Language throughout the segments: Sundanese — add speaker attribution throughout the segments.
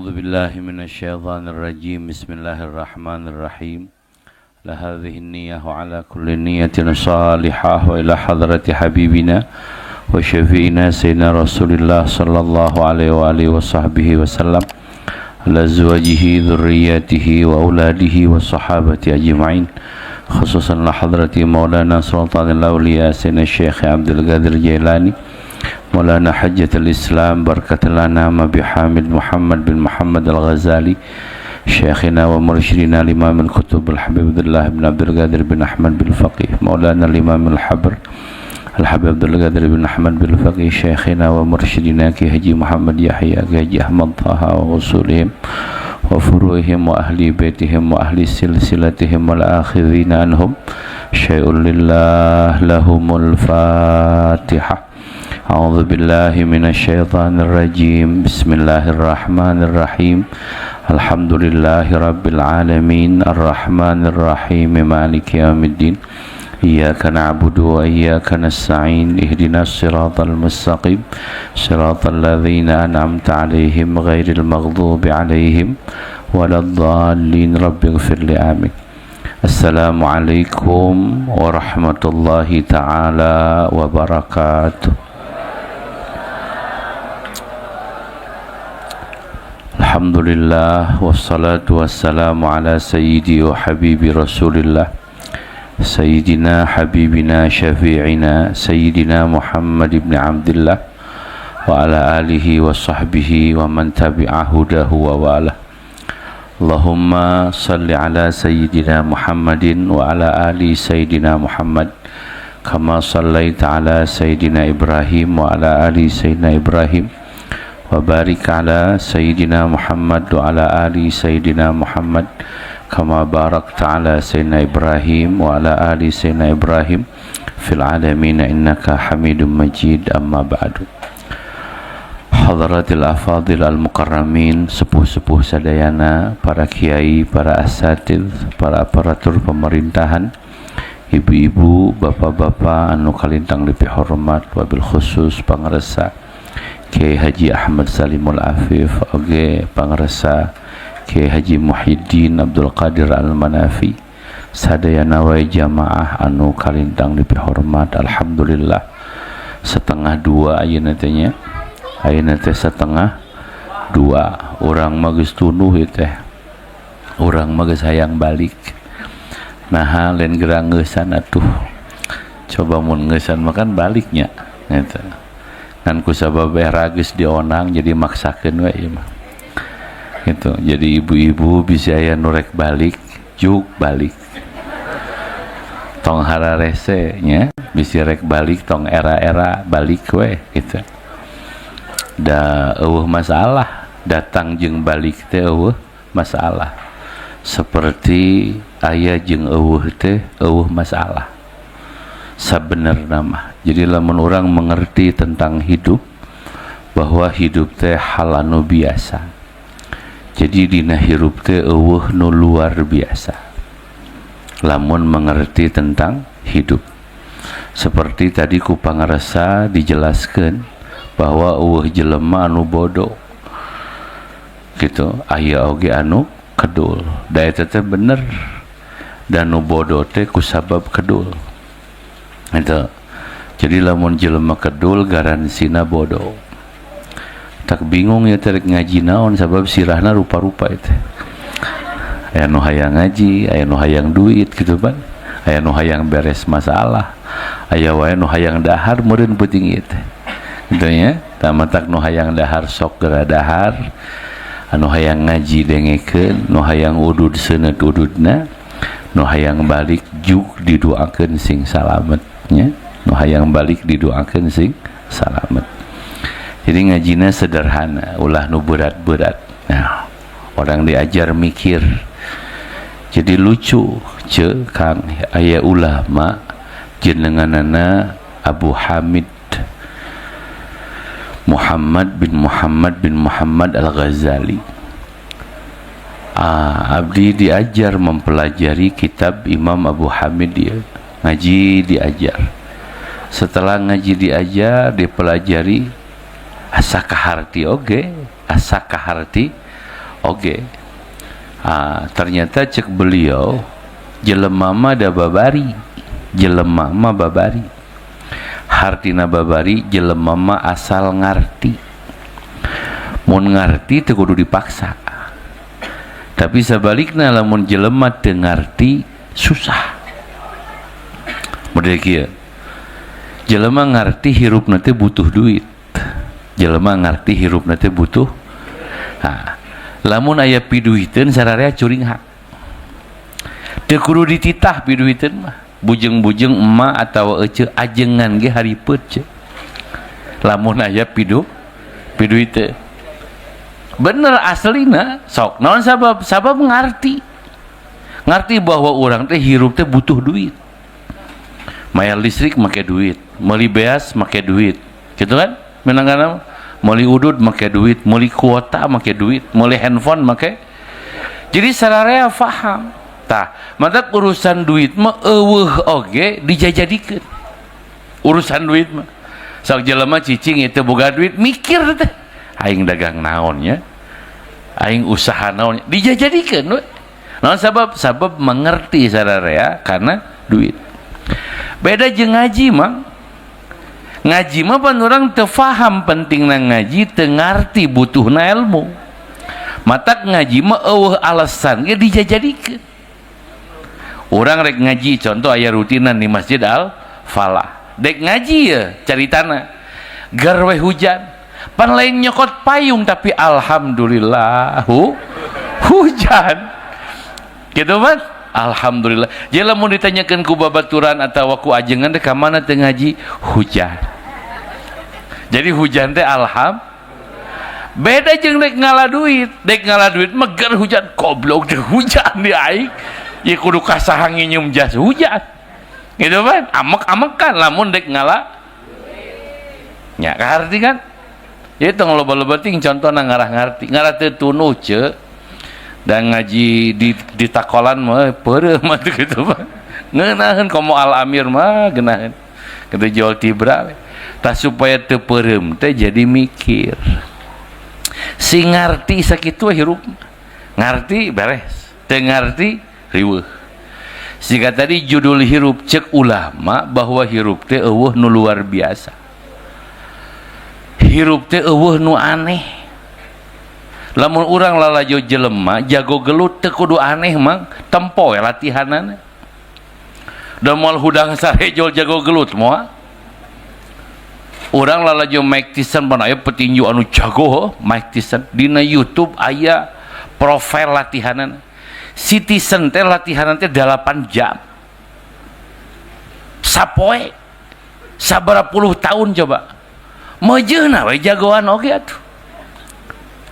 Speaker 1: أعوذ بالله من الشيطان الرجيم. بسم الله الرحمن الرحيم. لهذه النية وعلى كل نية صالحة وإلى حضرة حبيبنا وشفينا سيدنا رسول الله صلى الله عليه وآله وصحبه وسلم، على أزواجه، ذرياته وأولاده والصحابة أجمعين، خصوصا لحضرة مولانا سلطان الأولياء سيدنا الشيخ عبد القادر الجيلاني، مولانا حجة الإسلام، بركة الأنام أبي حامد محمد بن محمد الغزالي، شيخنا ومرشدنا الإمام الكتب الحبيب عبد الله بن عبد القادر بن أحمد بالفقيه، مولانا الإمام الحبر الحبيب عبد القادر بن أحمد بالفقيه، شيخنا ومرشدنا كي محمد يحيى، كي أحمد طه، وأصولهم وفروعهم وأهل بيتهم وأهل سلسلتهم والآخذين عنهم. شيء لله لهم الفاتحة. أعوذ بالله من الشيطان الرجيم. بسم الله الرحمن الرحيم. الحمد لله رب العالمين، الرحمن الرحيم، مالك يوم الدين، إياك نعبد وإياك نستعين، اهدنا الصراط المستقيم، صراط الذين أنعمت عليهم، غير المغضوب عليهم ولا الضالين، رب اغفر لي، آمين. السلام عليكم ورحمة الله تعالى وبركاته. الحمد لله والصلاة والسلام على سيدي وحبيبي رسول الله، سيدنا حبيبنا شفيعنا سيدنا محمد بن عبد الله، وعلى آله وصحبه ومن تبع هداه ووالاه. اللهم صل على سيدنا محمد وعلى آل سيدنا محمد، كما صليت على سيدنا إبراهيم وعلى آل سيدنا إبراهيم، وبارك على سيدنا محمد وعلى آل سيدنا محمد، كما باركت على سيدنا إبراهيم وعلى آل سيدنا إبراهيم في العالمين إنك حميد مجيد. أما بعد. حضرات الأفاضل المكرمين، sepuh-sepuh sadayana, para kiai, para asatid, para aparatur pemerintahan, ibu-ibu, bapak-bapak anu kalintang dipihormat, wabil khusus pangersa Kiai Haji Ahmad Salimul Afif oge pangersa Kiai Haji Muhyiddin Abdul Qadir Al-Manafi, sadayana wae jamaah anu kalintang dipihormat. Alhamdulillah, 1:30 ayeuna teh nya, ayeuna teh 1:30. Urang mah geus tunduh ieu teh, urang mah geus hayang balik. Naha lain gerang ngeusan atuh? Coba mun ngeusan mah kan baliknya gitu. Ngan ku sabab rageus dionang, jadi maksakeun we ieu mah gitu. Jadi ibu-ibu bisa aya nu rek balik, juk balik, tong hararese nya. Bisi rek balik, tong era-era, balik we gitu, da euweuh masalah. Datang jeung balik teh euweuh masalah, seperti aya jeung euweuh teh euweuh masalah sabenerna mah. Jadi lamun orang mengerti tentang hidup, bahwa hidup teh hal anu biasa, jadi dina hirup teh euweuh nu luar biasa. Lamun mengerti tentang hidup, seperti tadi ku pangarsa dijelaskan bahwa euweuh jelema anu bodoh gitu, aya oge anu kedul. Da eta teh bener, dan nu bodoh teh kusabab kedul gitu. Jadi lamun jelema kedul, garansina bodoh. Tak bingung ya rek ngaji naon, sabab sirahna rupa-rupa itu. Aya nu hayang ngaji, aya nu hayang duit gitu kan, aya nu hayang beres masalah, aya wae nu hayang dahar meureun peuting ieu teh gitu nya. Tamatak nu hayang dahar sok geura dahar, anu hayang ngaji dengekeun, nu hayang udud seuneut ududna, nu hayang balik juk didoakeun sing salamet nya, nu hayang balik didoakeun sing salamet. Jadi ngajina sederhana, ulah nu berat-berat. Nah, orang diajar mikir jadi lucu ce Kang. Aya ulama jenenganana Abu Hamid Muhammad bin Muhammad bin Muhammad Al-Ghazali. Ah, abdi diajar mempelajari kitab Imam Abu Hamid, dia ngaji diajar. Setelah ngaji diajar, dipelajari, asa kaharti oge, asa kaharti. Oke. Ah, ternyata cek beliau, jelema mah da babari, jelema mah babari. Hartina babari, jelema mah asal ngarti. Mun ngarti teu kudu dipaksa, tapi sebaliknya lamun jelema teu ngarti susah. Model kieu, jelema ngarti hirupna teh butuh duit, jelema ngarti hirupna teh butuh. Nah, lamun aya piduiteun sararea curinghak, teu kudu dititah piduiteun mah. Bujeng-bujeng emak atau ece ajengan ge haripet ce lamun aya piduiteun. Bener aslina. Sok naon sabab? Sabab ngarti, ngarti bahwa orang teh hirup teh butuh duit, mayar listrik make duit, meuli beas make duit, gitu kan? Menang kan? Meuli udud make duit, meuli kuota make duit, meuli handphone make. Jadi sararea faham. Tah, maka urusan duit mah euweuh oge dijajadikeun. Urusan duit mah sok jelema cicing itu boga duit mikir teh, aing dagang naonnya, aing usaha naonnya, dijajadikeun we. Naon sabab? Sabab mengerti sararea karena duit. Beda jeung ngaji mah. Ngaji mah pan urang teu faham pentingna ngaji, teu ngarti butuhna ilmu. Matak ngaji mah euweuh alasan ge dijajadikeun. Urang rek ngaji, contoh aya rutinan di Masjid Al Falah, dek ngaji ya caritana gar we hujan, pan lain nyokot payung, tapi alhamdulillah hujan gitu kan. Alhamdulillah. Jadi lamun ditanyakan ku babaturan atau ku ajengan teh, ka mana teh ngaji? Hujan. Jadi hujan teh alham. Beda jeung dek ngala duit. Dek ngala duit meger hujan, goblok teh hujan di aing ya, kudu kasaha nginjem jas hujan, gitu kan? Amek-amekan lamun dek ngala nya, ngarti kan? Jadi tong loba-loba ting contohna, ngarah ngarti, ngarah teu tunuh ce. Dan ngaji di takolan mah peureuh mah gitu mah ngeunaheun, komo Al Amir mah geunaheun kitu, jual tibra. Tah, supaya teu peureum teh jadi mikir si ngarti sakitu hirup. Ngarti beres, teu ngarti riweuh. Sehingga tadi judul hirup, cek ulama bahwa hirup teh euweuh nu luar biasa, hirup teh euweuh nu aneh. Lamun urang lalajo jelema jago gelut teu kudu aneh mang, tempo we latihanana. Da moal hudang sare jol jago gelut moal. Urang lalajo Mike Tyson, pan aya petinju anu jago heuh, Mike Tyson. Dina YouTube aya profil latihanana. Si Tyson teh latihanan teh 8 jam sapoe sabara puluh tahun. Coba mejeuna we jagoan oge atuh,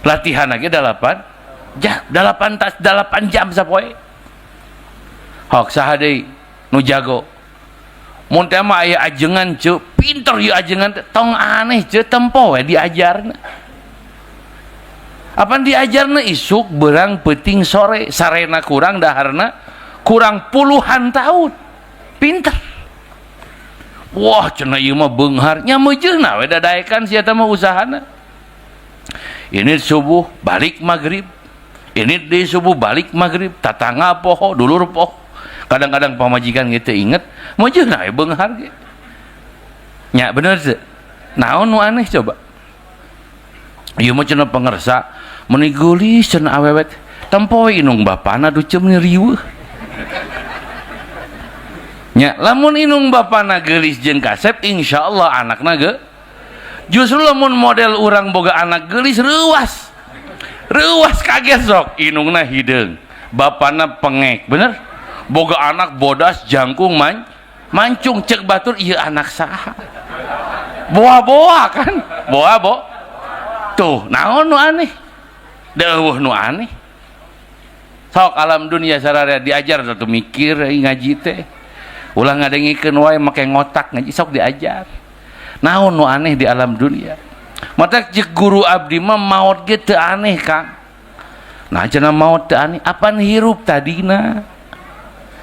Speaker 1: latihan lagi 8 jam, 8 tas 8 jam sapoe. Hok, saha deui nu jago? Mun teh mah aya ajengan ce, pinter ieu ajengan teh, tong aneh ce, tempo we diajarna. Apa diajarna? Isuk, berang, peuting, sore, sarena kurang, daharna kurang, puluhan tahun pinter. Wah, cenah ieu mah beunghar nya, meujeuhna we dadaekan sia mah usahana. Ini subuh balik maghrib, ini di subuh balik maghrib, tatangga poho, dulur poho, kadang-kadang pamajikan gitu inget, meujeuhna we beunghar ge nya. Bener sih? Naon nu aneh coba? Ieu mah cenah pangersa meuni geulis cenah awewe, tempo indung bapana duh ceum riweuh nya. Lamun indung bapana geulis jeung kasep, insyaallah anakna ge. Justru lamun model urang boga anak geulis, reuas reuas, kaget sok indungna hideung, bapana pengek, bener? Boga anak bodas, jangkung, mancung, cek batur ieu anak saha? Boa-boa kan, boa bo tuh. Naon nu aneh? Deuh, nu aneh. Sok alam dunia sararea diajar satu mikir. Ngaji teh ulah ngadengikeun wae, make ngotak ngaji. Sok diajar naon nu aneh di alam dunia. Mata cek guru abdi mah, maot ge teu aneh, Kang. Nah, cenah maot teu aneh, apan hirup tadina?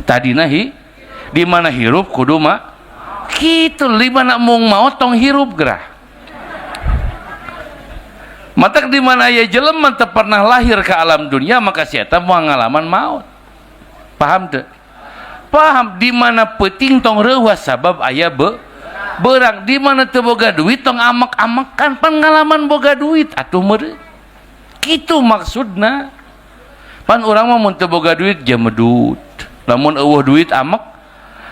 Speaker 1: Tadina hi di mana hirup kudu mah kitu, di mana mung maot tong hirup gerah. Matak di mana aya jelema teu pernah lahir ke alam dunia, maka si eta moal ngalaman maut. Paham teu? Paham. Di mana peuting tong reuwas sabab aya beurang. Di mana teu boga duit tong amek-amekan, pengalaman boga duit atuh meureun. Kitu maksudna. Pan urang mah mun teu boga duit jamedut. Lamun eueuh duit amek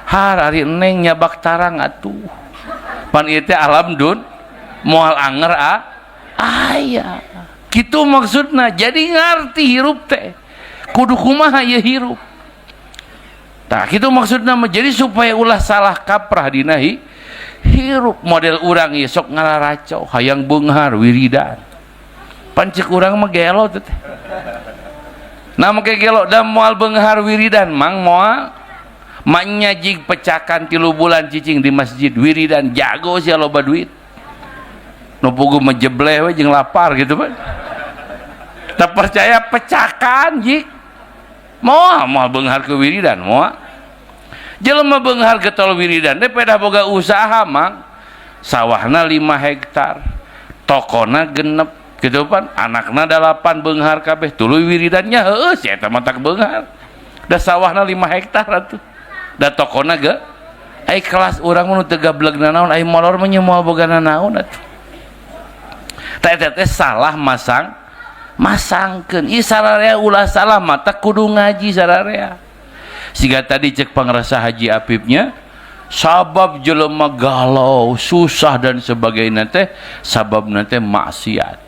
Speaker 1: har ari neng nyabak tarang atuh. Pan ieu teh alam dun moal anger a aya. Kitu maksudna. Jadi ngarti hirup teh. Kudu kumaha ieu hirup. Tah kitu maksudna mah. Jadi supaya ulah salah kaprah dina hirup model urang ieu sok ngalaraco hayang beunghar wiridan. Pan ceuk urang mah gelo teh. Nah make gelo da moal beunghar wiridan mang moal maknya jig pecakan 3 bulan cicing di masjid wiridan jago sia loba duit. Nu puguh mejebleh we jeung lapar gitu pan. Tak percaya pecakan jig. Moal moal beunghar ke wiridan moal. Jelema beunghar getol wiridan teh pedah boga usaha mang. Sawahna 5 hektar, tokona genep gitu pan, anakna 8 beunghar kabeh tuluy wiridannya heueuh si eta mah tak beunghar. Da sawahna 5 hektar atuh. Da tokona ge ai kelas urang mah nu teu gableg nanaon ai molor mah nya moal boga nanaon atuh. Tah eta teh salah masangkeun. Ieu sararea ulah salah mata kudu ngaji sararea. Siga tadi cek pangrasa Haji Apipnya, sabab jelema galau, susah dan sebagainya teh sababna teh maksiat.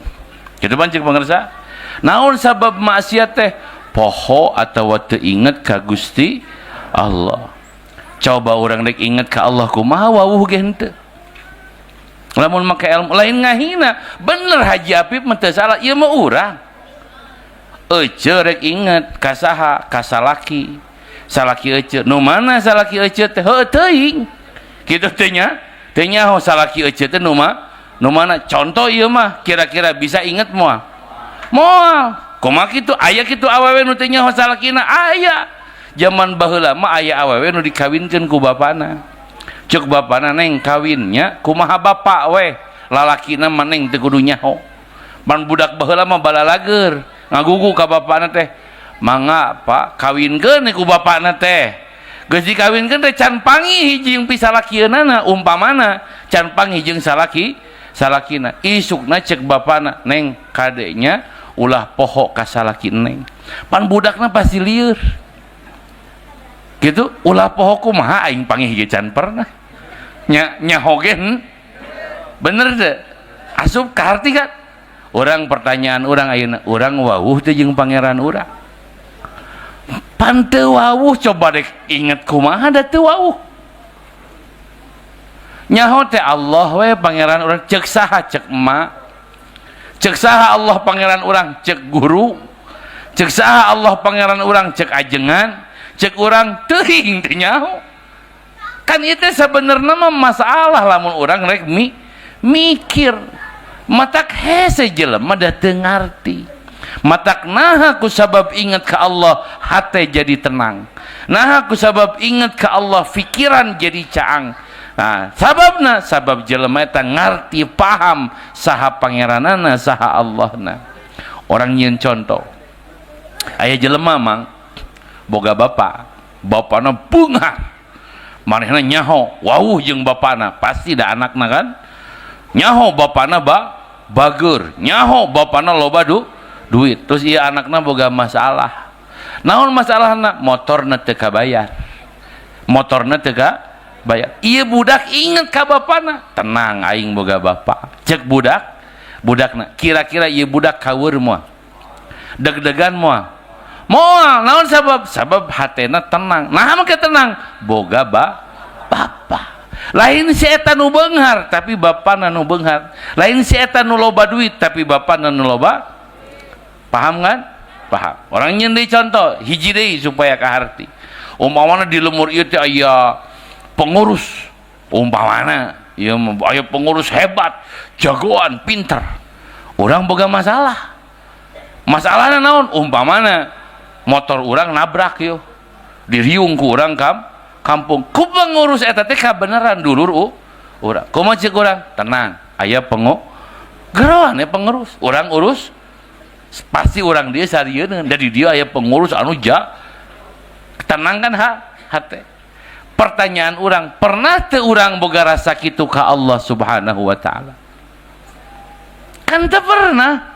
Speaker 1: Kitu pan cek pangrasa? Naon sabab maksiat teh? Poho atawa teu inget ka Gusti Allah. Coba urang rek inget ka Allah kumaha wawuh ge henteu. Lamun make ilmu lain ngahina, bener Haji Apip mah teu salah, ieu mah urang. Ece rek inget ka saha? Ka salaki. Salaki ece, nu mana salaki ece teh? Heueuh teuing. Kitu teh nya, teu nyaho salaki ece teh nu mana? Contoh ieu mah kira-kira bisa inget moal? Moal. Kumaha kitu? Aya kitu awewe nu teu nyaho salakina? Aya. Zaman baheula mah aya awewe nu dikawinkeun ku bapana. Cek bapana neng kawinnya kumaha bapak weh, lalakina mah neng teu kudu nyaho. Pan budak baheula mah balalager, ngagugu ka bapana teh. Mangga pak kawinkeun ku bapana teh. Geus dikawinkeun teh can panggih jeung pisalakieunana, umpamana can panggih jeung salakina. Isukna cek bapana neng kadenya ulah poho ka salaki neng. Pan budakna pasti lieur. Gitu ulah poho kumaha aing panggih ge can pernah. Nya nyaho ge bener teu? Asup ka harti kan? Urang pertanyaan urang ayeuna, urang wawuh teh jeung pangeran urang. Pan teu wawuh coba dek inget kumaha da teu wawuh. Nyaho teh Allah we pangeran urang, cek saha? Cek emak. Cek saha Allah pangeran urang? Cek guru. Cek saha Allah pangeran urang? Cek ajengan. Cek urang teuing teu nyaho. Kan itu sebenarnya mah masalah lamun urang rek mikir. Matak hese jelema da teu ngarti. Matak naha ku sabab ingat ka Allah hate jadi tenang. Naha ku sabab ingat ka Allah pikiran jadi caang. Nah, sababna sabab jelema eta ngarti paham saha pangeranana saha Allahna. Orang nyieun contoh. Aya jelema mang boga bapa, bapana beunghar. Manehna nyaho wawuh jeung bapana, pasti da anakna kan. Nyaho bapana bager, nyaho bapana loba duit. Terus ieu anakna boga masalah. Naon masalahna? Motorna teu kabayar. Motorna teu kabayar. Ieu budak inget ka bapana, tenang aing boga bapa. Cek budakna, kira-kira ieu budak kaweur moal? Deg-degan moal? Moal. Naon sabab? Sabab hatena tenang. Nah make tenang boga bapa. Lain si eta nu beunghar tapi bapana nu beunghar. Lain si eta nu loba duit tapi bapana nu loba. Paham kan? Paham. Orang nyeun deui contoh hiji deui supaya kaharti. Umpamana di lemur ieu teh aya pengurus, umpamana ieu mah aya pengurus hebat, jagoan, pinter. Urang boga masalah. Masalahna naon? Umpamana motor urang nabrak yo, diriung ku urang kampung. Ku pengurus eta teh kabeneran dulur urang. Kumaha ceuk urang? Tenang, aya Geroan ya pengurus, orang urus pasti orang dia sarieun dari dia aya pengurus anu ja tenang kan ha hate. Pertanyaan orang, pernah teu urang boga rasa kitu ka Allah Subhanahu wa taala? Kan teu pernah.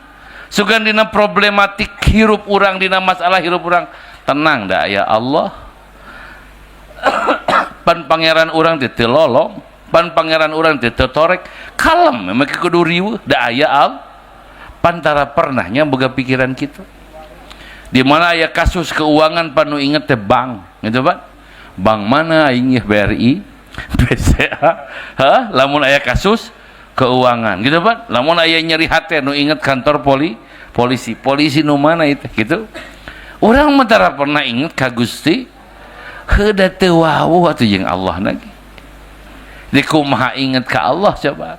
Speaker 1: Sugan dina problematik hirup urang, dina masalah hirup urang, tenang dah ya Allah. Pan pangeran urang teh teu lolong, pan pangeran urang teh teu torek, kalem memang kudu riweuh da aya al. Pantara pernahnya boga pikiran kitu. Di mana aya kasus keuangan panu inget teh bank, gitu Pak. Bank mana aing ya BRI, BCA, hah? Lamun aya kasus keuangan gitu Pak. Lamun aya nyeri hate nu inget kantor polisi, polisi nu mana itu gitu. Urang mah tara pernah inget ka Gusti, heuh da teu wawuh atuh jeung Allah lagi. Di kumaha inget ka Allah coba.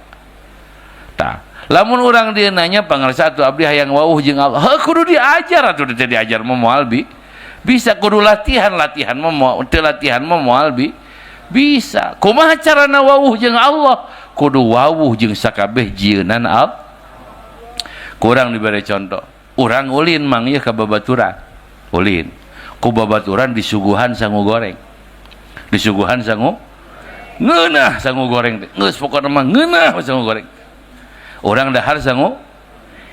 Speaker 1: Tah, lamun urang dia nanya pangarsa atuh abdi hayang wawuh jeung Allah, heuh kudu diajar atuh, teu diajar mah moal bi. Bisa kudu latihan, latihan mah moal teu latihan mah moal bi. Bisa. Kumaha carana wawuh jeung Allah? Kudu wawuh jeung sakabeh jieunan al. Kurang diberi contoh. Urang ulin mang ieu ka babaturan. Ulin. Ku babaturan disuguhan sangu goreng. Disuguhan sangu ngeunah sangu goreng teh. Geus pokona mah ngeunah sangu goreng. Urang dahar sangu,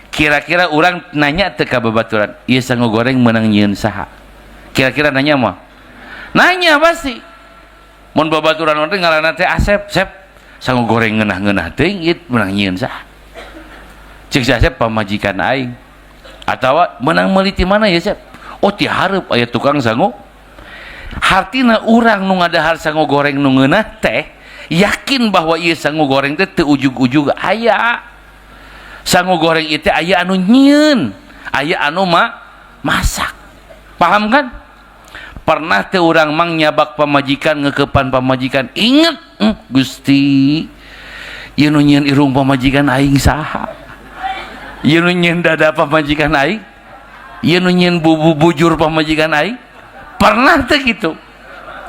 Speaker 1: kira-kira urang nanya teu ka babaturan, ieu sangu goreng meunang nyieun saha? Kira-kira nanya mah? Nanya pasti. Mun babaturan teh ngaranna teh Asep, Sep, sangu goreng ngeunah-ngeunah teuing ieu meunang nyieun saha? Cek si Asep pamajikan aing. Atawa meunang meuli ti mana ya Sep? Oh ti hareup aya tukang sangu. Hartina urang nu ngadahar sangu goreng nu ngeunah teh yakin bahwa ieu sangu goreng teh teu ujug-ujug aya. Sangu goreng ieu teh aya anu nyieun, aya anu masak. Paham kan? Pernah teu urang mang nyabak pamajikan, ngeukepan pamajikan, inget, Gusti, ieu nu nyieun irung pamajikan aing saha? Ieu nu nyieun dada pamajikan aing? Ieu nu nyieun bubu bujur pamajikan aing? Pernah teu kitu?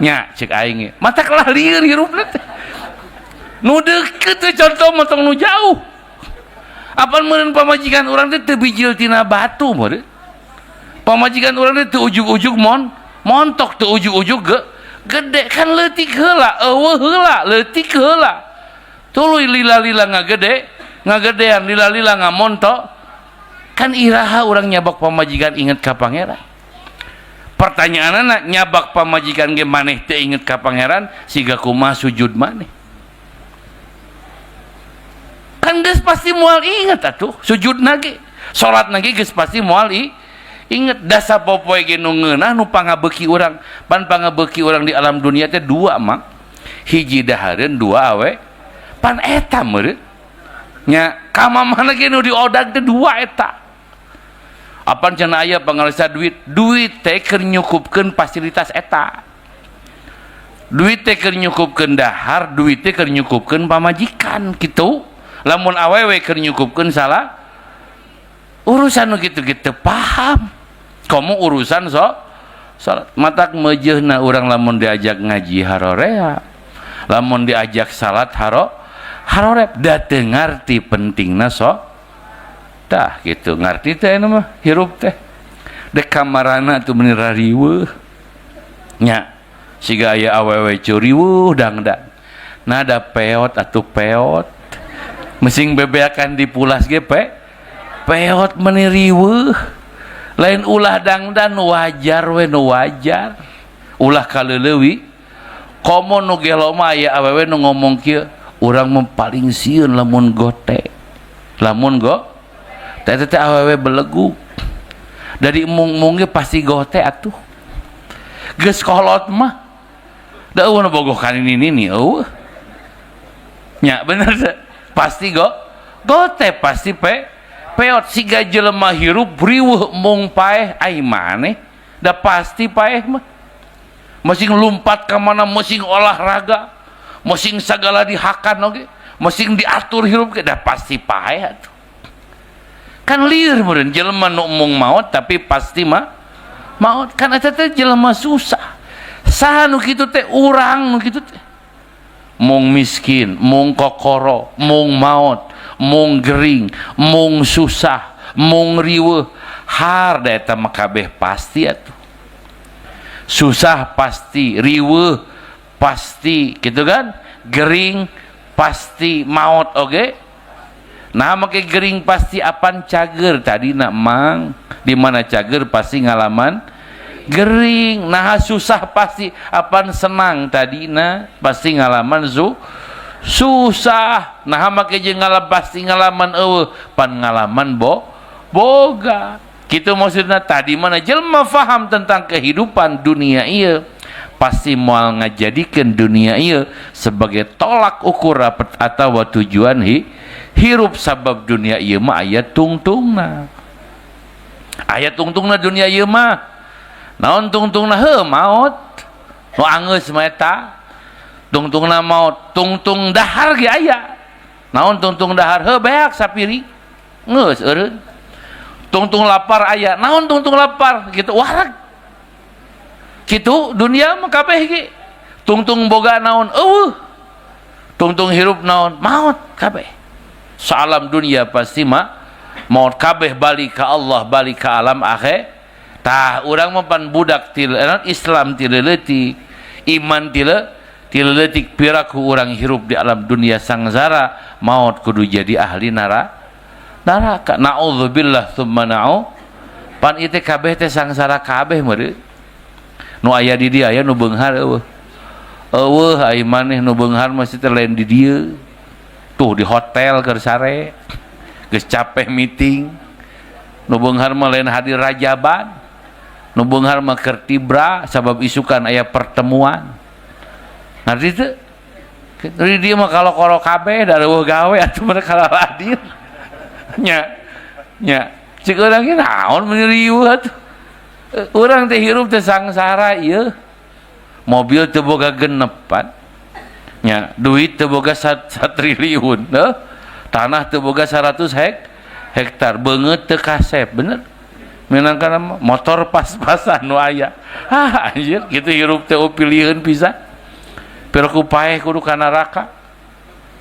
Speaker 1: Nya cek aing mata kalah lieur hirupna teh. Nu deukeut teh contoh mah tong nu jauh. Apan meureun pamajikan urang teh teu bijil tina batu meureun. Pamajikan urang teh teu ujug-ujug montok, teu ujug-ujug gede kan leutik heula, eueuh heula, leutik heula. Tuluy lila-lila ngagede, ngagedean lila-lila ngamontok. Kan iraha urang nyabak pamajikan inget ka pangeran? Pertanyaanna nyabak pamajikan ge maneh teu inget ka pangeran, siga kumaha sujud maneh? Kan geus pasti moal inget atuh sujud nage, salat nage geus pasti moal inget. Dasa popoe ge nu ngeunah nu pangabeuki urang, pan pangabeuki urang di alam dunia teh dua mang, hiji dahareun, dua awe, pan eta meureun nya ka mana ge nu diodag teh dua eta. Apan cenah aya pangarsa duit, duit teh keur nyukupkeun fasilitas eta, duit teh keur nyukupkeun dahar, duit teh keur nyukupkeun pamajikan kitu. Lamun awewe keur nyukupkeun salah urusan nu kitu-kitu paham komo urusan so salat. Matak meujeuhna urang lamun diajak ngaji harorea, lamun diajak salat harorep, da teu ngarti pentingna so tah gitu. Ngarti teh anu mah hirup teh dek kamarana tuh meni rariweuh nya, siga aya awewe curiweuh dangdan nada peot atuh peot, mesing bebeakan dipulas ge peot meni riweuh. Lain ulah dangdan, wajar we nu wajar, ulah kaleuleui. Komo nu gelo mah aya awewe nu ngomong kieu, urang mah paling sieun lamun gote, lamun go teh teh awewe belegu dari mung-mung ge pasti gote atuh. Geus kolot mah da eueuh nu bogoh kan ini nih eueuh nya, bener teh pasti gote pasti peot. Siga jelema hirup riweuh mung paeh, ai maneh da pasti paeh mah, masing lumpat ka mana, masing olahraga, masing sagala dihakan oge, masing diatur hirup ge da pasti paeh atuh. Kan lieur meureun jelema nu mung maot tapi pasti mah maot, kan eta teh jelema susah. Saha nu kitu teh? Urang nu kitu teh. Mung miskin, mung kokoro, mung maut, mung gering, mung susah, mung riweuh. Har da eta mah kabeh pasti atuh. Susah pasti, riweuh pasti, gitu kan? Gering pasti, maut oge. Nah, make gering pasti apan cager tadi nak mang, di mana cager pasti ngalaman gering. Nah, susah pasti apan senang tadi na pasti ngalaman susah. Nah, make jeung ngalam pasti ngalaman eueuh pan ngalaman boga. Kitu maksudna tadi mana jelema faham tentang kehidupan dunia ieu pasti moal ngajadikeun dunia ieu sebagai tolak ukur atau tujuan hirup sabab dunia ieu mah aya tungtungna. Aya tungtungna dunia ieu mah. Naon tungtungna? Heuh maot. Nu anggeus mah eta. Tungtungna maot, tungtung dahar ge aya. Naon tungtung dahar? Heuh beak sapiri. Geus eureun. Tungtung lapar aya. Naon tungtung lapar? Gitu wareg. Kitu dunia mah kabeh ge. Tungtung boga naon? Eueuh. Tungtung hirup naon? Maot kabeh. Salam dunia pasti mah maot kabeh, balik ka Allah, balik ka alam akhir. Tah urang mah pan budak til Islam ti leutik, iman ti leutik, piraku urang hirup di alam dunia sangsara, maot kudu jadi ahli neraka. Naudzubillah tsumma na'u. Pan ieu kabeh teh sangsara kabeh meureun. Nu aya di dieu aya nu beunghar eueuh. Eueuh ai maneh nu beunghar mesti teh lain di dieu. Tuh di hotel keur sare. Geus capek meeting. Nu beunghar mah lain hadir rajaban. Nu beunghar mah keur tibra sabab isukan aya pertemuan. Ngerti teu? Di dieu mah kalau koro kabeh da eueuh gawe atuh mereka hadir. Nya. Nya. Cik urang ge naon meuni riweuh atuh. Urang teh hirup teh sangsara ieu. Mobil teu boga genepan. Nya, duit teu boga 1 triliun, heuh. Tanah teu boga 100 hektar, beungeut teu kasep, bener. Minangka motor pas-pasan nu aya. Ah, anjir, kitu hirup teh pilieun pisan. Piraku paeh kudu ka neraka.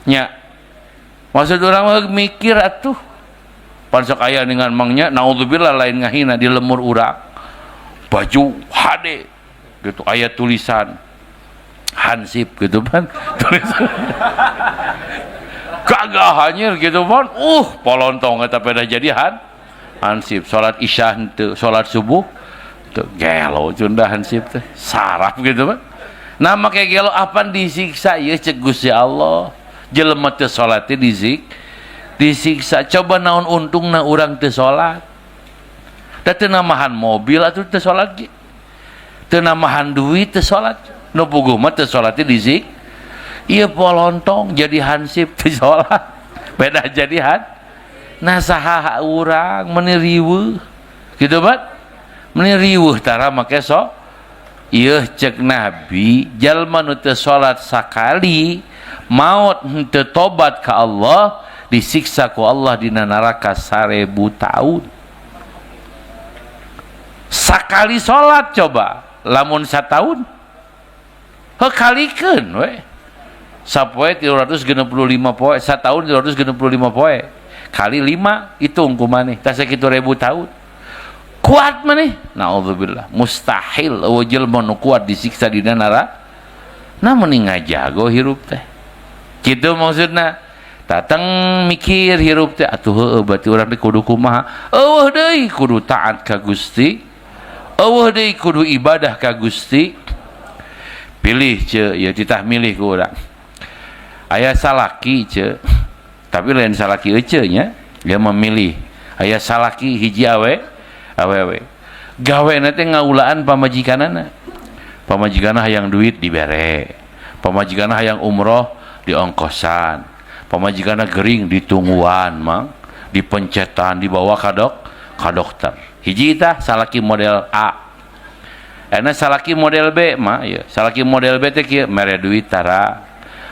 Speaker 1: Nya. Maksud urang mah mikir atuh. Pan sok aya dengan mangnya, naudzubillah lain ngahina, di lemur urang. Baju HD gitu aya tulisan Hansip gitu pan. Tulisan gagah anjir gitu pan. Polontong eta pada jadi Hansip. Salat Isya henteu, salat subuh teu, gelo cunda Hansip teh saraf gitu pan. Nah, make gelo apan disiksa ieu cek Gusti Allah. Jelema teu salat teh disiksa. Coba naon untungna urang teu salat? Da teu namahan mobil atuh teu salat ge. Teu namahan duit teu salat. Nu puguh mah teu salat teh disik. Ieu polontong jadi hansip teu salat. Beda jadi han. Nah saha urang meuni riweuh. Gitu bat? Meuni riweuh tara make so. Ieu cek Nabi jalma nu teu salat sakali maot henteu tobat ka Allah disiksa ku Allah dina neraka 1000 tahun. Sakali salat coba lamun satahun heuh kalikeun we. Sapoe 365 poe, satahun 365 poe. Kali 5 hitung ku maneh tah sakitu ribu tahun. Kuat maneh? Naudzubillah, mustahil eueuh jelema nu kuat disiksa dina neraka. Nah mending ngajago hirup teh. Kitu maksudna. Tateng mikir hirup teh atuh heueuh berarti urang teh kudu kumaha? Eueuh deui kudu taat ka Gusti. Eueuh deui kudu ibadah ka Gusti. Pilih ce, ya titah milih ku urang. Aya salaki ce, tapi lain salaki ece nya, dia memilih. Aya salaki hiji awewe. Gawe teh ngaulaan pamajikanana. Pamajikanna hayang duit dibere. Pamajikanna hayang umroh diongkosan. Pamajikanna gering ditungguan mang, dipencetan dibawa ka dokter. Hiji tah salaki model A. Enak salaki model B mah ya. Salaki model B teh kieu mere duit tara.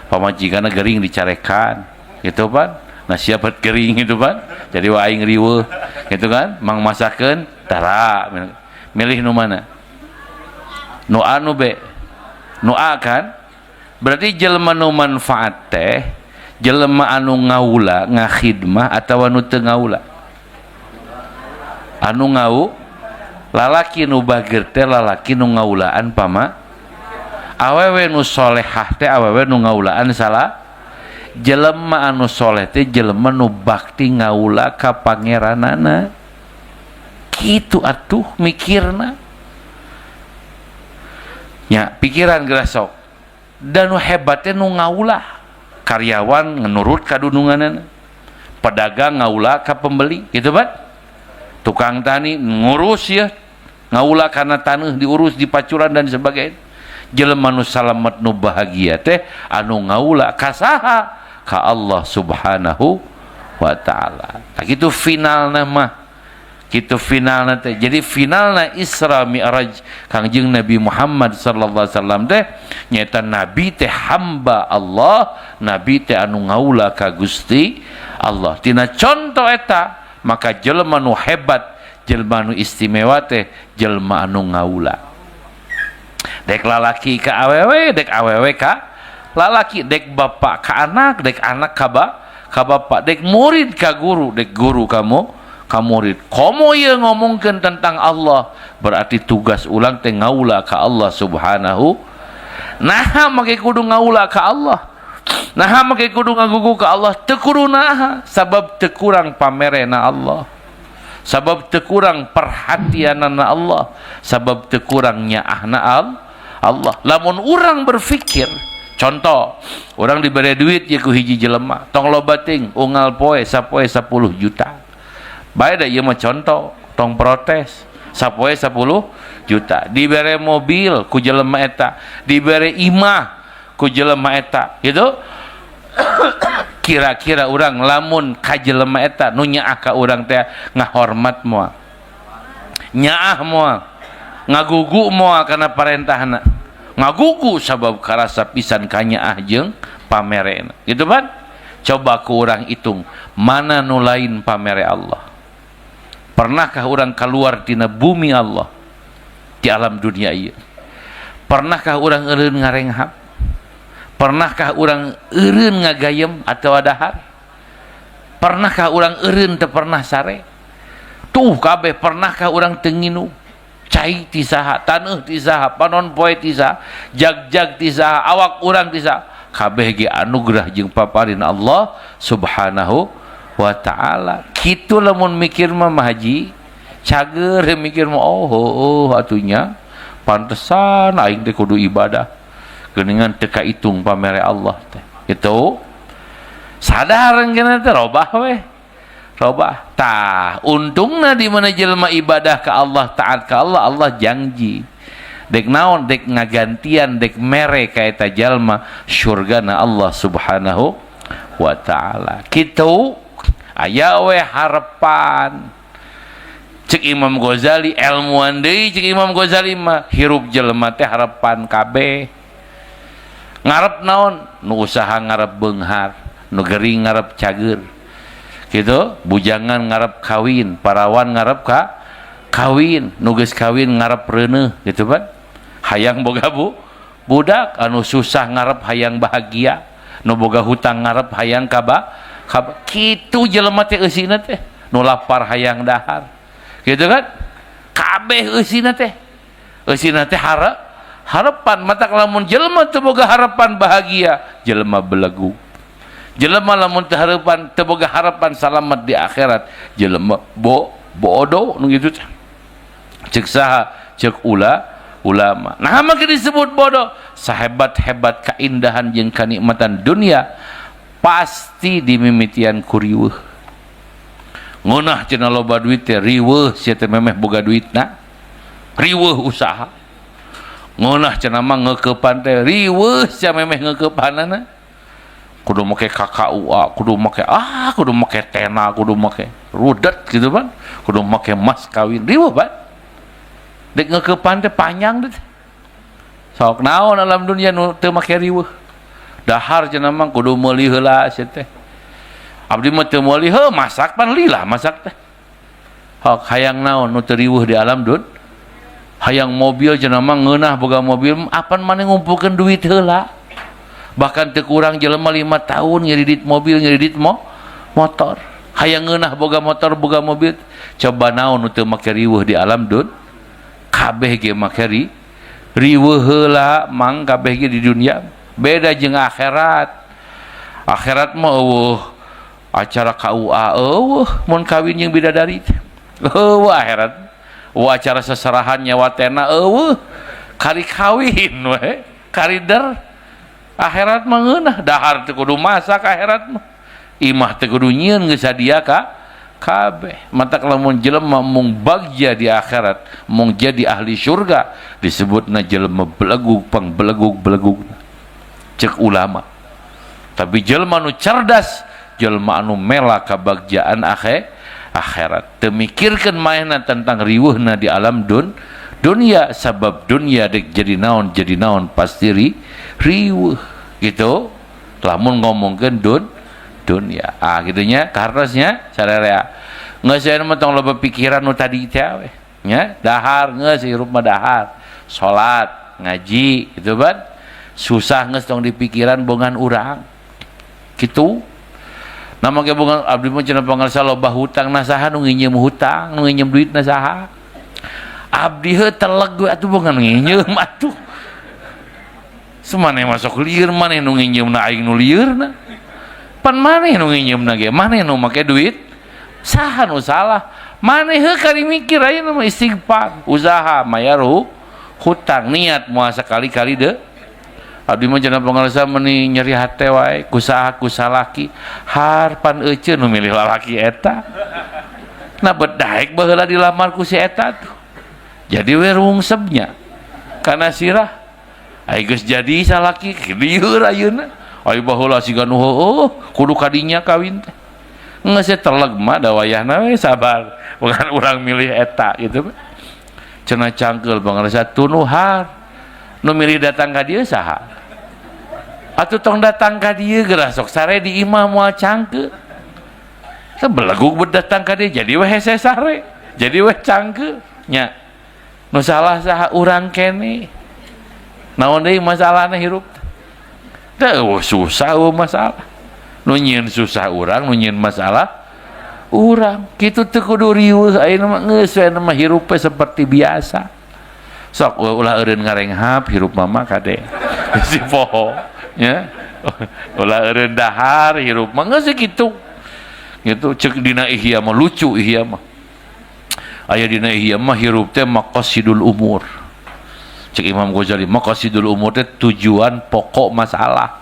Speaker 1: Pamajikanna gering dicarekan gitu pan. Nah siapa gering gitu pan. Jadi wa aing riweuh gitu kan, mang masakeun tara. Milih nu mana? Nu A nu B? Nu A kan? Berarti jelema nu manfaat teh jelema anu ngaula, ngakhidmah atawa nu teu ngaula? Anu ngau lalaki nu bager teh lalaki nu ngaulaan pama, awewe nu solehah teh awewe nu ngaulaan salah. Jelema anu soleh teh jelema nu bakti ngaula ka pangeranana. Kitu atuh mikirna nya, pikiran geura sok. Dan nu hebat teh nu ngaula. Karyawan ngenurut ka dununganana, pedagang ngaula ka pembeli, gitu kan? Tukang tani ngurus ya, ngaula karena tanah diurus, dipacuran dan sebagainya. Jelema nu salamet, nu bahagia teh anu ngaula ka saha? Ka Allah Subhanahu wa Ta'ala. Nah, gitu finalna mah, gitu finalna teh. Jadi finalna Isra Mi'raj Kangjeng Nabi Muhammad sallallahu alaihi wasallam teh nyaeta nabi teh hamba Allah, nabi teh anu ngaula ka Gusti Allah. Tina contoh eta maka jelema nu hebat, jelema nu istimewa teh jelema anu ngaula, dek lalaki ka awewe, dek awewe ka lalaki, dek bapak ka anak, dek anak ka bapak, dek murid ka guru, dek guru ka murid. Komo ieu ngomongkeun tentang Allah, berarti tugas ulang teh ngaula ka Allah Subhanahu. Nah, make kudu ngaula ka Allah, nah make kudu ngagugu ka Allah? Teu kudu naha, sabab teu kurang pamerena Allah, sabab teu kurang perhatianana Allah, sabab teu kurang nyaahna Allah. Lamun urang berpikir, contoh, orang diberi duit ya ku hiji jelema, tong loba ting, unggal poe, sapoe 10 juta bae da, ieu mah contoh, tong protes. Sapoe 10 juta, dibere mobil ku jelema eta, dibere imah ku jelema eta, gitu. Kira-kira orang lamun ka jelema eta nu nyaah ka urang teh ngahormat moal, nyaah moal, ngagugu moal kana parentahna? Ngagugu, sabab karasa pisan kanyaah jeung pamerena, gitu kan? Coba ku urang hitung, mana nu lain pamere Allah? Pernahkah orang keluar tina bumi Allah di alam dunia ieu? Pernahkah orang eureun ngarenghap? Pernahkah orang eureun ngagayem atau dahar? Pernahkah orang eureun teu pernah sare? Tuh kabeh. Pernahkah orang teu nginum? Cai ti saha, taneuh ti saha, panon poe ti saha, jag-jag ti saha, awak urang ti saha? Kabeh ge anugerah jeung paparin Allah Subhanahu wa Ta'ala. Kitu lamun mikir mah, Haji, cager mikir mah. Oh, atunya pantesan aing teh kudu ibadah, geuningan teu kaitung pamere Allah teh. Itu sadar kena teh, robah weh, robah. Tah, untungna di mana jelema ibadah ke Allah, taat ke Allah, Allah janji dek naon? Dek ngagantian, dek mere ka eta jalma surgana Allah Subhanahu wa Ta'ala. Kitu aya we harapan. Cek Imam Ghazali, ilmuwan deui, cek Imam Ghazali mah hirup jelema teh harapan kabeh. Ngarep naon? Nu usaha ngarep beunghar, nu gering ngarep cager, gitu. Bujangan ngarep kawin, parawan ngarep ka kawin, nu geus kawin ngarep reuneuh, gitu kan, hayang boga budak. Anu susah ngarep hayang bahagia, nu boga hutang ngarep hayang kaba. Kitu jelema teh eusina teh. Nu lapar hayang dahar, gitu kan? Kabeh eusina teh, eusina teh harapan. Mata lamun jelema teu boga harapan bahagia, jelema belegu. Jelema lamun teu harapan, teu boga harapan salamat di akhirat, jelema bodoh nu kitu teh. Cek saha? Cek ulama. Nah, maka disebut bodoh, sahebat-hebat keindahan jeung kanikmatan dunia pasti dimimitian ku riweuh. Ngeunah cenah loba duit teh, riweuh sia teh memeh boga duitna, riweuh usaha. Ngeunah cenah mah ngeukepan teh, riweuh sia memeh ngeukepanana, kudu make KKUA, kudu make kudu make tena, kudu make rudet gitu kan, kudu make mas kawin, riweuh ban dek ngeukepan teh, panjang deh. Sok, naon alam dunia nu teu make riweuh? Dahar cenah mah kudu meuli heula sia teh. Abdi mah teu meuli heuh, masak pan lila masak teh. Hok, hayang naon nu teu riweuh di alam dun? Hayang mobil cenah mah, ngeunah boga mobil, apan maneh ngumpulkeun duit heula? Bahkan teu kurang jelema 5 tahun ngiridit mobil, ngiridit motor. Hayang ngeunah boga motor, boga mobil. Coba naon nu teu make riweuh di alam dun? Kabeh ge make riweuh heula mang kabeh ge di dunia. Beda jeung akhirat. Akhirat mah eueuh acara KUA eueuh mun kawin jeung bidadari teh. Eueuh akhirat. Eueuh acara seserahan nyawa tena eueuh. Kari kawin we, karider. Akhirat mah ngeunah, dahar teu kudu masak akhirat mah. Imah teu kudu nyieun geus sadia ka kabeh. Matak lamun jelema mung bagja di akhirat, mung jadi ahli surga, disebutna jelema belegug pangbelegug-belegug. Cek ulama. Tapi jelema nu cerdas, jelema anu mela kabagjaan akhirat. Teu mikirkeun manehna tentang riweuhna di alam dunia, sabab dunia dek jadi naon pasti riweuh gitu. Lamun ngomongkeun dunia. Ah gitunya kartosnya sararea. Geus aya mah tong loba pikiran nu tadi teh we. Nya dahar geus hirup mah dahar. Salat, ngaji gitu ban. Susah geus tong dipikiran bongan urang. Gitu. Nah make bongan abdi mah cenah pangarsa loba hutang na saha nu nginjem hutang, nu nginjem duit na saha. Abdi heuh teleg we atuh bongan nginjem atuh. Semaneh masuk lieur maneh nu nginjemna aing nu lieurna. Pan maneh nu nginjemna ge maneh nu make duit saha nu salah. Maneh heuh kari mikir ayeuna mah istighfar, usaha mayar hutang, niat moal sakali-kali deui. Abdi mah cenah pangarsa meuni nyeri hate wae kusaha ku salaki harpan euceun nu milih lalaki eta. Nah bet daek baheula dilamar ku si eta tuh. Jadi we rungsebnya kana sirah. Ai geus jadi salaki lieur ayeuna. Ai baheula siga nu heueuh kudu kadinya kawin teh. Geus teleg mah da wayahna we sabar. Bukan urang milih eta gitu. Cenah cangkeul pangarsa tunuhar. Nu milih datang ka dieu saha? Atuh tong datang ka dieu geura sok sare di imah moal cangkeul. Sebelegug berdatang ka dieu jadi we hese sare, jadi we cangkeul nya. Nu salah saha urang kene. Naon deui masalahna hirup teh? Eueuh susah eueuh masalah. Nu nyieun susah urang, nu nyieun masalah urang. Kitu teu kudu riweuh ayeuna mah geus we mah hirup we seperti biasa. Sok ulah eureun ngarenghap hirup mama kade. Si poho nya. Ulah eureun dahar hirup mah geus kitu. Gitu cek dina Ihya mah lucu Ihya mah. Aya dina Ihya mah hirup teh maqasidul umur. Cek Imam Ghazali maqasidul umur teh tujuan pokok masalah.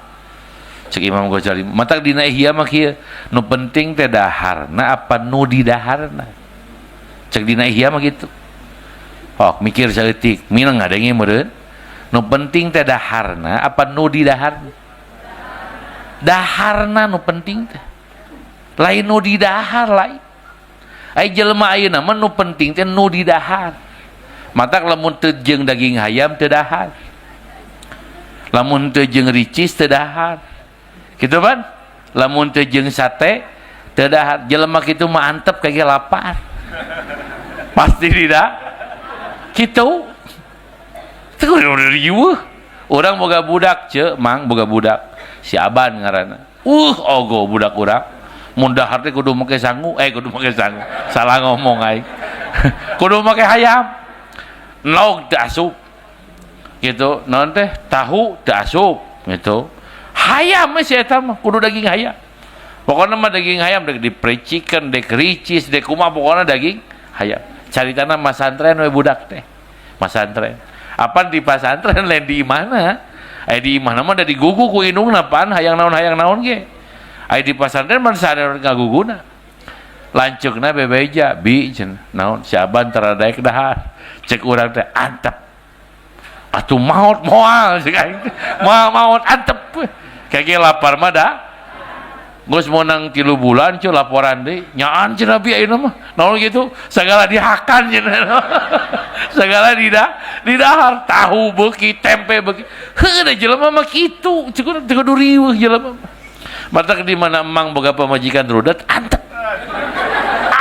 Speaker 1: Cek Imam Ghazali matak dina Ihya mah kieu nu penting teh daharna apa nu didaharna. Cek dina Ihya mah gitu. Oh, mikir saeutik, mineng ngadenge meureun. Nu penting teh daharna apa nu didaharna? Daharna nu penting teh. Lain nu didahar lain. Ai jelema ayeuna mah nu penting teh nu didahar. Matak lamun teu jeung daging hayam teu dahar. Lamun teu jeung ricis teu dahar. Kitu pan? Lamun teu jeung sate teu dahar. Jelema kitu mah antep kage lapar. Pasti tidak. Kitu. Teu riweuh. Urang boga budak ce, mang boga budak. Si Aban ngaranna. Ogo budak urang. Mun dahar teh kudu make sangu, kudu make sangu. Salah ngomong aing. Kudu make hayam. Nog teu asup. Gitu, naon teh? Tahu teu asup gitu. Hayam si eta mah kudu daging hayam. Pokoknya mah daging hayam dek dipercikan, dek ricis, dek kumaha pokoknya daging hayam. Caritana masantren we budak teh. Masantren. Apa di pasantren lain di mana? Di imahna mah da digugu ku indungna pan hayang naon ge. Ai di pasantren mah sadar ngaguguna. Lanceukna bebeja bi cenah naon si Aban tara daek dahar. Cek urang teh antep. Atuh maot moal cek aing teh. Moal maot antep. Kayak lapar mah da. Geus meunang 3 bulan cu laporan deui. Nyaan cenah bi ayeuna mah. Naon gitu segala dihakan cenah. Segala didahar tahu beuki tempe beuki. Heuh da jelema mah kitu. Cukup teu kudu riweuh jelema mah. Matak di mana emang boga pamajikan rudet antep.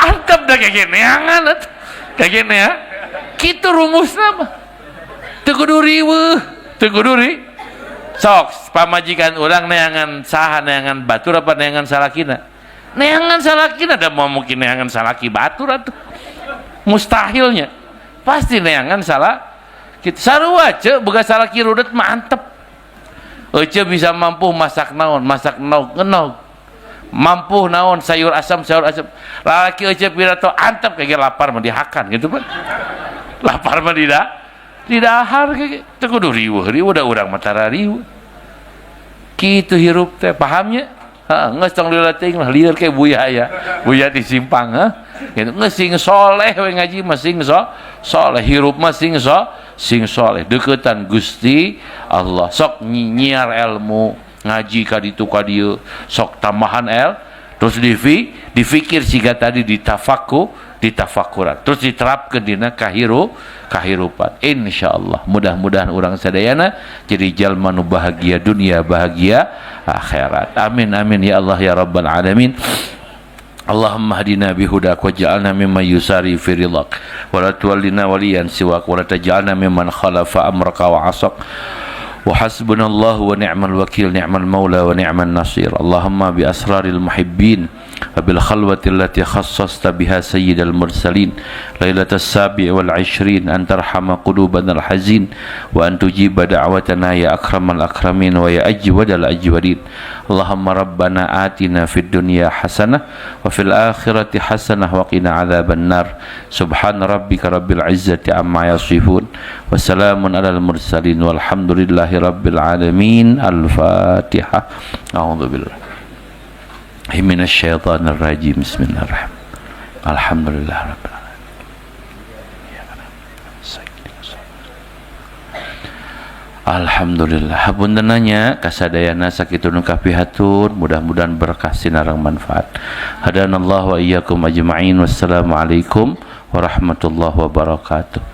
Speaker 1: Antep dah kayak neangan atuh. Kayak gini ya. Kitu rumusna mah. Teu kudu riweuh, teu kudu Sok pamajikan urang neangan saha, neangan batur apa neangan salakina? Neangan salakina. Da moal mungkin neangan salaki batur atuh, mustahilnya. Pasti neangan salah kita. Sarua ce, boga salaki rudet mantep. Ece bisa mampu masak naon, masak naon, ngenog mampu naon, sayur asam, sayur asam. Lalaki ece pidato antep kayak lapar mah dihakan gitu kan, lapar mah tidak didahar kayak gitu. Kudu riweuh riweuh, da urang mah tara riweuh kitu hirup teh, pahamnya? Heeh, geus tong lila teuing lah, lieur ke buya ya. Buya di simpang, heh. Gitu. Geus sing soleh we ngaji mah, sing soleh, hirup mah sing soleh, deketan Gusti Allah. Sok nyiar ilmu, ngaji ka ditu ka dieu, sok tambahan el, terus difikir siga tadi, ditafaku, ditafakuran, terus diterapkan dina kahirupan. Insyaallah mudah-mudahan urang sadayana jadi jalma nu bahagia dunia, bahagia akhirat. Amin amin ya Allah ya rabbal alamin. Allahumma hdina bihudak waj'alna mimman yusari fi ridak wa la tuwallina waliyan siwak wa la taj'alna mimman khalafa amraka wa asak. Wa hasbunallahu wa ni'mal wakil, ni'mal maula wa ni'man nasir. Allahumma bi asraril muhibbin wa bil khalwati allati khassasta biha sayyidal mursalin lailatas sabi' wal 20 an tarhama qulubana al hazin wa an tujiba da'watana ya akramal akramin wa ya ajwadal ajwadin. Allahumma rabbana atina fid dunya hasanah wa fil akhirati hasanah wa qina adzaban nar. Subhana rabbika rabbil izzati amma yasifun wa salamun alal mursalin walhamdulillahi rabbil alamin. Al-Fatihah. A'udzu billahi minasyaitonir rajim. Bismillahirrahmanirrahim. Alhamdulillah rabbil alamin. Alhamdulillah. Hapunten nya kasadayana, sakitu nu kapihatur, mudah-mudahan berkah sinareng manfaat. Hadanallahu wa iyyakum ajma'in. Wassalamualaikum warahmatullahi wabarakatuh.